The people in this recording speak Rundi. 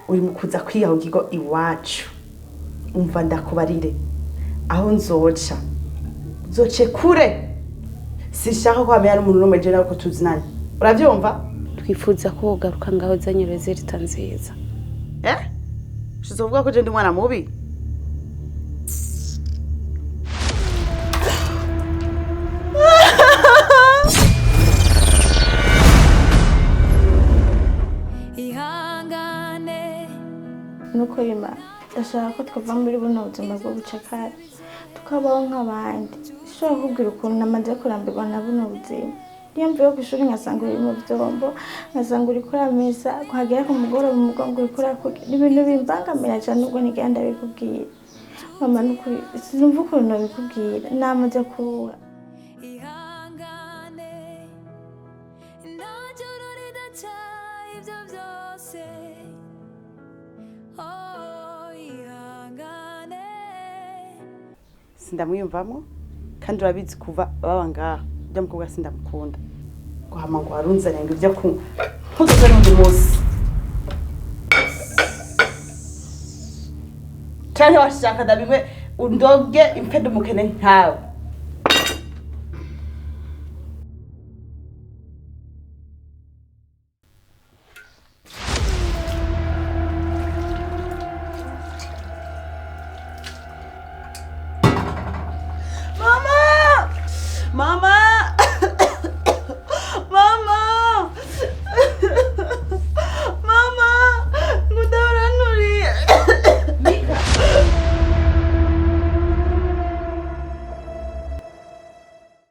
Uri mu kuza kwiga ku kigo iwacu. Umva, ndakubarire, aho nzoca nzoce kure, sinshaka ko hamenya n'umuntu n'umwe je nawe ko tuzinanye, uravyumva? Twifuza ko wogaruka ngaho uzanye résultat nziza. Eh, ushize kuvuga ko je ndi umwana mubi? Ihangane. Nukuri ma, ndashaka ko twava muri buno buzima bw'ubucakara, tukabaho nk'abandi. Sinshobora kukubwira ukuntu namaze kurambirwa na buno buzima. Iyo mvuye ku ishuri nkasanga uri mu vyombo, nkasanga uriko uramesa, kuhagera ku mugoroba umugongo uriko urakurya, ni ibintu bimbangamira cane. Ubwo nigenda ndabikubwira mama, nukuri sinumva ukuntu nobikubwira, namaze kuruha. Ihangane, nta joro ridaca ibyo byose. Oh, ihangane. Sindamwiyumvamwo, kandi urabizi kuva baba ngaha ujya mukobwa sindamukunda. Ngo hama ngo warunzaniye ngo ibyo kunywa, ntuzoze n'undi munsi, canke washaka ndabimwe undoge impfe ndumukene nkawe. Mama, mama.